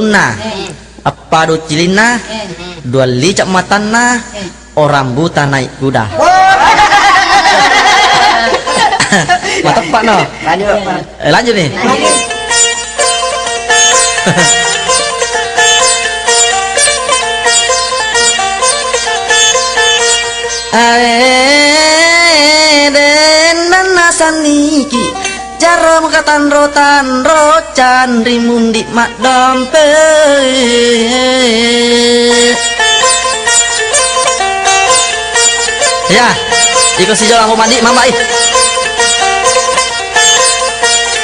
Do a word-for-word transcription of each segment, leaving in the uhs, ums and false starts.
ulunna, eppa do cilinna, dua licak matanna, orang buta naik kuda. Mateppa no. Lanjut, Pak. Eh, lanjut nih. Ae, den dan nasanniki. Jaro muka tanro-tanro, canri mundi maddompe. Ya, iko si Jawa ko mandi mama ih.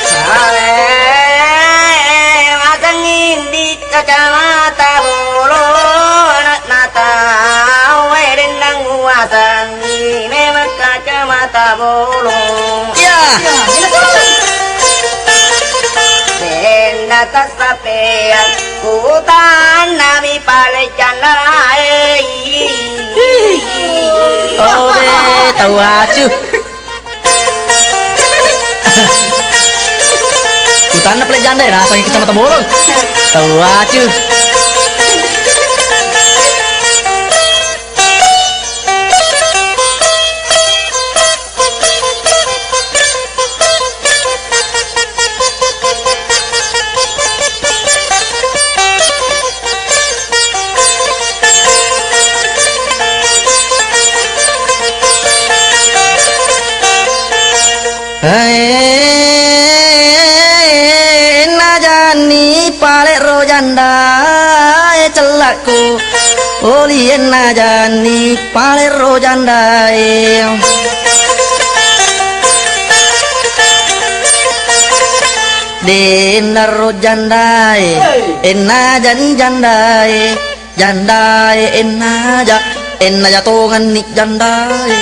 Sare, matengin di kacamata bolo, anak nata, wae dendang watang. Memang kacamata bolong. Ya. Benda tassapeang, kutanami pale janda, eh. Oh, be, tau acu. Kutanna pale janda, eh, nasangi kacamata bolong. Tau acu. Hei, najanni pale ro janda e cellakku. Oli e najanni pale ro janda e. Denna ro janda e, e najani janda e. Jandae ennaja, ennaja tongenni jandae.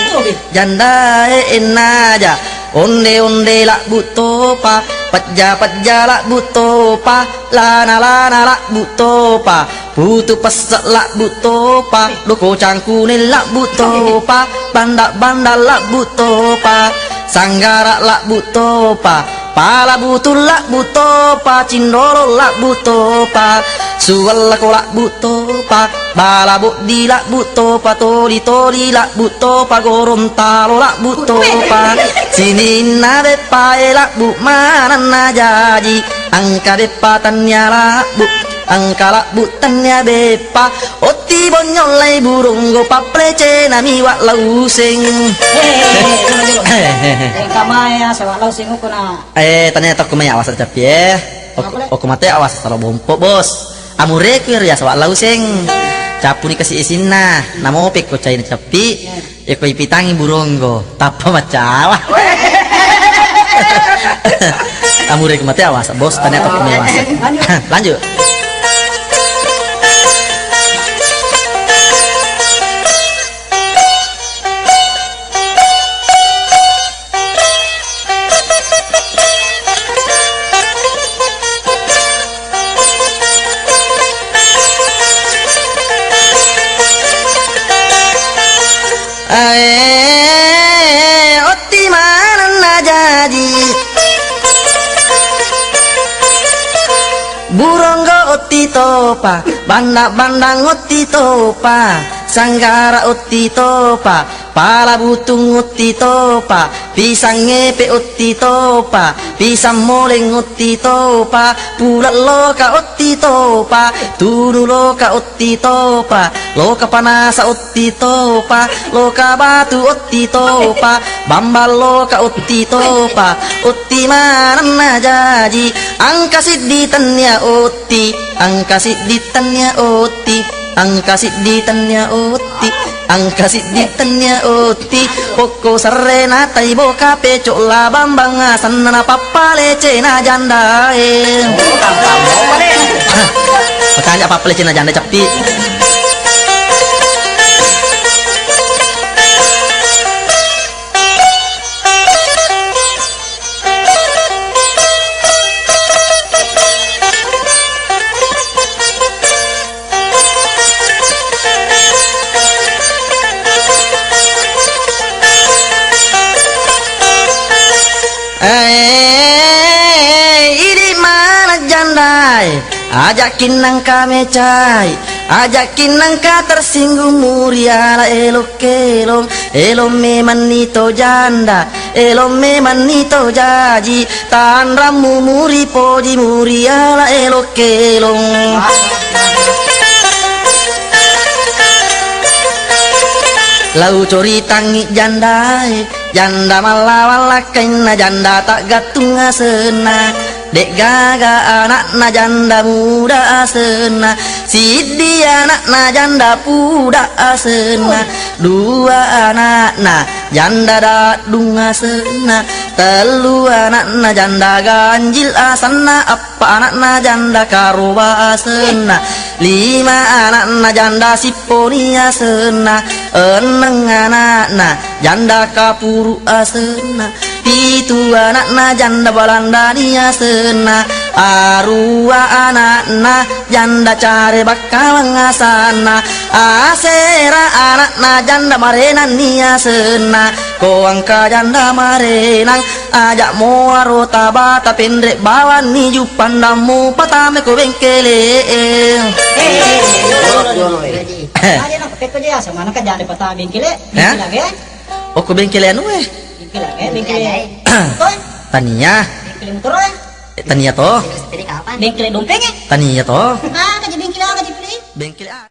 Jandae ennaja, onde-onde labbu topa, pejja-pejja labbu topa, lana-lana labbu topa, putu pesse labbu topa, doko cangkune labbu topa, banda-banda labbu topa, sanggara labbu topa, Pala butung labbu topa, cindolo labbu topa, suwellako labbu topa, bala boddi labbu topa, toli-toli labbu topa, gorontalo labbu topa, sininna beppae labbu manenna jaji, engka beppa tennia labbu, engka labbu tennia beppa, otti bonyollai buronggo, pappelecena mi Wa Lauseng. Eh, eh, eh, eh, eh, eh. Engka mae asa Wa Lauseng ukuna. Eh, tania tokko mai awasa cappi, eh. Okko, okko mate awasa salo bompo, Bos. Amureku riaseng Wa Lauseng. Cappuni kasi isinna, namo pekko caina cappi. Eko ipitangi buronggo, tappa macawa. Amureku mate awasa, Bos, tania tokko mai awasa. Lanjut. Ae, otti manenna jaji. Buronggo otti topa, bandang-bandang otti topa, sanggara otti topa, pala butung otti topa, pisang epe otti topa, pisang moleng otti topa, puleng loka otti topa, tunu loka otti topa, loka panasa otti topa, loka batu otti topa, bambang loka otti topa, otti manenna jaji, engka siddi tennia otti, engka siddi tennia otti, engka siddi tennia otti, engka siddi tennia otti, pokko serrena tai boka pecok la bambang asenna pappalecena jandae. Makanja pappalecena janda cappi. Eh, idi maneng jandae, ajakki nengka mecai, ajakki nengka tersinggung, muri ala elo kelong, elo memanni to janda, elo memanni to jaji, tanrammu muri poji, muri ala elo kelong. Lau coritangngi jandae, janda mallawang lakkainna, janda taggattung asenna. De'gaga ana'na janda muda asenna, siddi ana'na janda puda asenna, dua ana'na janda daddung asenna, tellu ana'na janda ganjil asenna, eppa ana'na janda karoba asenna, lima ana'na janda sipponi asenna, enneng ana'na janda kapuru asenna, pitu ana'na janda balandani asenna, arua ana'na janda care bakkalang asanna, asera ana'na janda marenanni asenna, ko engka janda marenang, aja moaro tabata penre bawanni juppandammu patame ko bengkele e. Eh, eh, eh, eh, eh, eh, eh. Aja nak pekko je asa mana ka janda patame bengkele, eh? Bengkele aga? Okko bengkele anu e. Bengkele aga, bengkele. Toh? Tania. Bengkele motor e. Eh, tania to. Bengkele dompeng e. Tania to. Ah, kaji bengkele aga ji beli? Bengkele a-